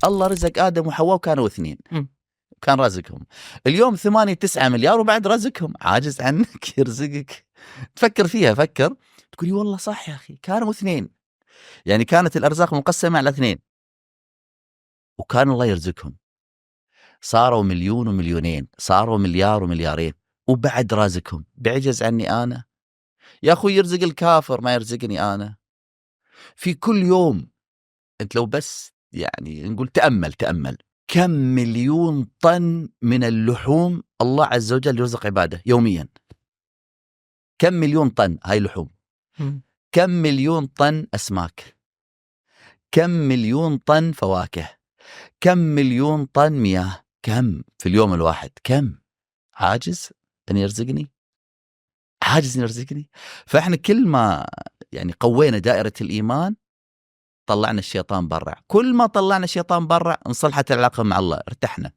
الله رزق آدم وحواء وكانوا اثنين. كان رازقهم. اليوم 8 9 مليار وبعد رزقهم، عاجز عنك يرزقك. تفكر فيها، فكر، تقولي والله صح يا أخي، كانوا اثنين، يعني كانت الأرزاق مقسمة على اثنين وكان الله يرزقهم. صاروا مليون ومليونين، صاروا مليار ومليارين، وبعد رازقهم. بعجز عني أنا يا أخوي؟ يرزق الكافر ما يرزقني أنا. في كل يوم أنت لو بس يعني نقول تأمل، تأمل كم مليون طن من اللحوم الله عز وجل يرزق عباده يوميا. كم مليون طن هاي لحوم، كم مليون طن أسماك، كم مليون طن فواكه، كم مليون طن مياه، كم في اليوم الواحد؟ كم؟ عاجز أن يرزقني؟ عاجز أن يرزقني؟ فإحنا كل ما يعني قوينا دائرة الإيمان طلعنا الشيطان برا. كل ما طلعنا الشيطان برا انصلحت العلاقة مع الله، ارتحنا.